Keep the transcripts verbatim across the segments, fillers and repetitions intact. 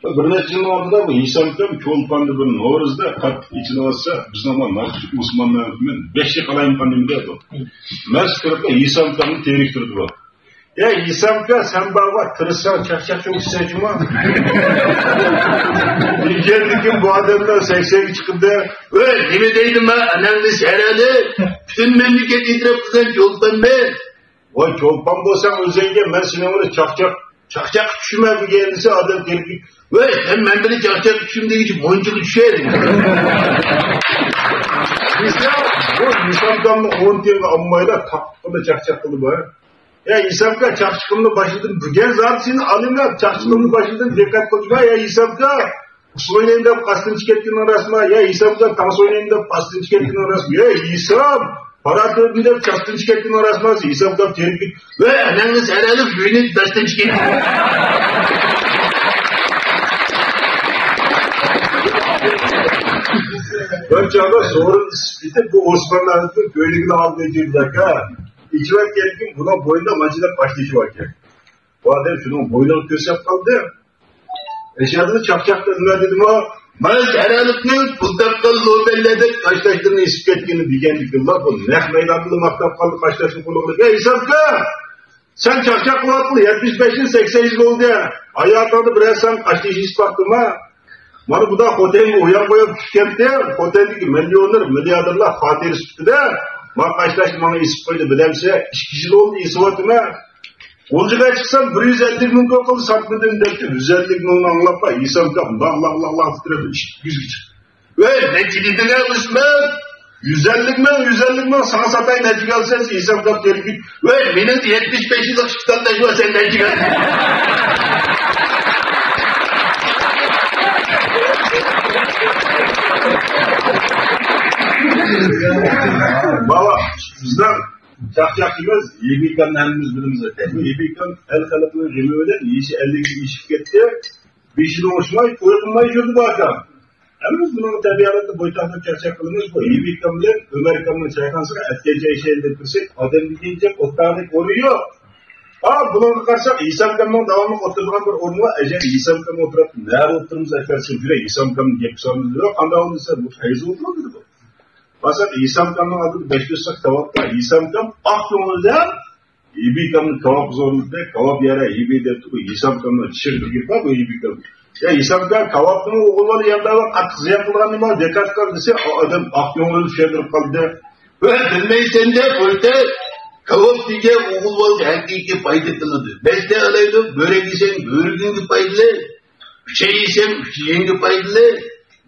بىر نەچچە يىلنىڭ ئالدىدا بۇ ھېسامكام چولپاندا بىر نورۇزدا قاتتىق ئېچىنىۋاتسا، بىزنىڭ مانا ناخشىچى ئوسماننىڭ مەن بەش يىل قالايمىقان نېمە دەيدۇ. مەن چىقىرىپ ھېسامكامنى تېرىكتۈردى بۇ. يا ھېسامكا، سەن بارغا تىرىشساڭ، چاقچاق چوقچىسەن جۇما. دېگەندىكىن بۇ ئادەملەر سەكسەنگە چىقىپ، ۋەي، نېمە دەيدۇ ما ئاناڭنى سەرەلى؟ پۈتۈن مەملىكەت ئېتىراپ قىلغان چولپانمەن. ۋاي، چولپان بولساڭ ئۆزۈڭگە، مەن سېنىڭ بىلەن چاقچاق، چاقچاققا چۈشىمەن دېگەن دېسە، ئادەم كېلىپ، ۋەي، سەن مەن بىلەن چاقچاققا چۈشىمەن دېگۈچە مۇنچىغا چۈشەي دېگەن. دېسە، بۇ ھېسامكامنى ئون تىيىنغا ئالمايلا، تاققىلا چاقچاق قىلدى بۇ. يا ھېسامكا، چاقچىقىمنى باشلىدىم، بۈگۈن زادى سېنى ئالىمەن، چاقچىقىمنى باشلىدىم، دىققەت قىلما، يا ھېسامكا. ئۇسسۇل ئوينايمەن دەپ قاستىنچى كەتكىنىڭ راستما؟ يا ھېسامكا، تانسا ئوينايمەن دەپ قاستىنچى كەتكىنىڭ راستما؟ يا ھېسام، پارا تۆردۈم دەپ چاستىنچى كەتكىنىڭ راستما؟ ھېسامكا تېرىكىپ، ۋەي، ئاناڭنى سەرەلىپ يۇيۇنۇپ دەستىنچى كەتكىن. بىر چاغدا سورۇن ئىسسىپ كېتىپ، بۇ ئوسمانلارنىڭ كۆيلۈكىنى ئالدىغا كىردى ئاكا. ئېچىۋەتكەندىكىن بۇنىڭ بوينىدا مانچىدەك باش تېشى باركەن. بۇ ئادەم شۇنىڭ بوينىغا كۆرسەپ قالدى. ئەشەدىنى چاقچاق قىلدىم دېدىمۇ، مانا سەرەلىپنىڭ پۇل تاپقان لوپەللەردەك قاشتاشلىرىنى ئېسىپ كەتكىنى دېگەندىكىنلا بۇ نەق مەيداندىلا ماختاپ قالدى قاشتاشنى قولىغا. ئەي ھېسامكا! سەن چاقچاق قىلىۋاتقىلى يەتمىش بەش يىل، سەكسەن يىل بولدى. ھاياتىڭدا بىرەر سان قاشتېشى ئېسىپ باقتىڭما؟ مانا بۇدا خوتەنگە ئويان قويۇپ چۈشكەنتى، خوتەندىكى مىليونېر، مىلياردېرلار خاتىرە سۈپىتىدە، مانا قاشتاش ماڭا ئېسىپ قويدى، بىلەمسە، ئىككى يىل بولدى ئېسىۋاتىمەن. غۇلجىغا چىقسام، بىر يۈز ئەللىك مىڭ كوي قىلدى، ساتمىدىم دەپتۇ. يۈز ئەللىك مىڭنى ئاڭلاپلا ھېسامكام لاغ، لاغ، لاغ، لاغ تىترەپ، ئىشىك يۈزگە چىقتى. ۋەي، نەچچە دېدىڭ ھە ئوسمان؟ يۈز ئەللىك مىڭ، يۈز ئەللىك مىڭ، ساڭا ساتاي، نەچچىگە ئالىسەن؟ ھېسابلاپ تېرىكىپ، ۋەي، مېنىڭ يەتمىش بەش يىللىق ئىشتىكانداش بار، سەن نەچچىگە ئالىسەن؟ باۋا، بىزلەر چاقچاق ئەمەس، ھېبىكامنى ھەممىمىز بىلىمىز. ھېبىكام ئەل خەلقنىڭ غېمى بىلەن يېشى ئەللىككە ئېشىپ كەتتى. بېشىدىن ئوڭشىماي، توي قىلماي يۈردى بۇ ئاكام. ھەممىمىز بۇنىڭغا تەبىئىي ھالەتتە بويتاقلىق چاقچاق قىلىمىز. بۇ ھېبىكام بىلەن ئۆمەركامنىڭ چايخانىسىغا ئەتكەنچە ئەيشەيلى دەپ كىرسەك، ئادەم دېگەنچە ئولتۇرارلىق ئورۇن يوق. ئا، بۇنىڭغا قارىساق، ھېسامكامنىڭ داۋاملىق ئولتۇرىدىغان بىر ئورنى بار. ئەجەب ھېسامكام ئولتۇرۇپ، نەدە ئولتۇرىمىز ئەكەلسۇن، يۈرە، ھېسامكامنى گەپ قىلسامىز دېدى. قانداق بولدى دېسە، بۇ پەيزى ئولتۇرىدۇ دېدى. بارساق، ھېسامكامنىڭ ئالدىدا بەش يۈز ساق كاۋاپ بار. ھېسامكام ئاق كۆڭۈلدە ھېبىكامنى كاۋاپقا زورلىدى، كاۋاپ يەرە ھېبى دەپتۇ. بۇ ھېسامكامنىڭ چىرىدىغى بار بۇ ھېبىكام. يا ھېسامكام، كاۋاپنىڭ ئوغۇل بالا ياندا قاتتىق زىيان قىلغان نېمە، دىققەت قىل دېسە، ئۇ ئادەم ئاق كۆڭۈلنى چۈشەندۈرۈپ قالدى. ۋە بىلمەيسەن دەپ ئۆتە، كاۋاپ دېگەن ئوغۇل بالىغا ھەقىقىي پايدا قىلىدۇ. بەستە ئالايدۇ، بۆرەك يېسەڭ بۆرىكىڭگە پايدىلىق. ئۈچەي يېسەڭ ئۈچىيىڭگە پايدىلىق،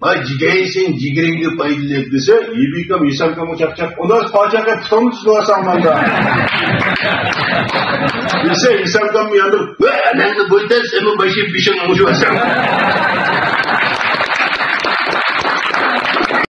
ما جىگەر يېسەڭ جىگىرىڭگە پايدىلىق دېسە، ھېبىكام ھېسامكامغا چاقچاق، ئۇنداق پاچاققا پۇتۇڭنى تۇتۇۋالساڭ ماندا. دېسە، ھېسامكام ياندۇرۇپ، ۋە ئاناڭنى بولتەر، سەنمۇ باشى بېشىڭ مۇشۇۋالساڭ.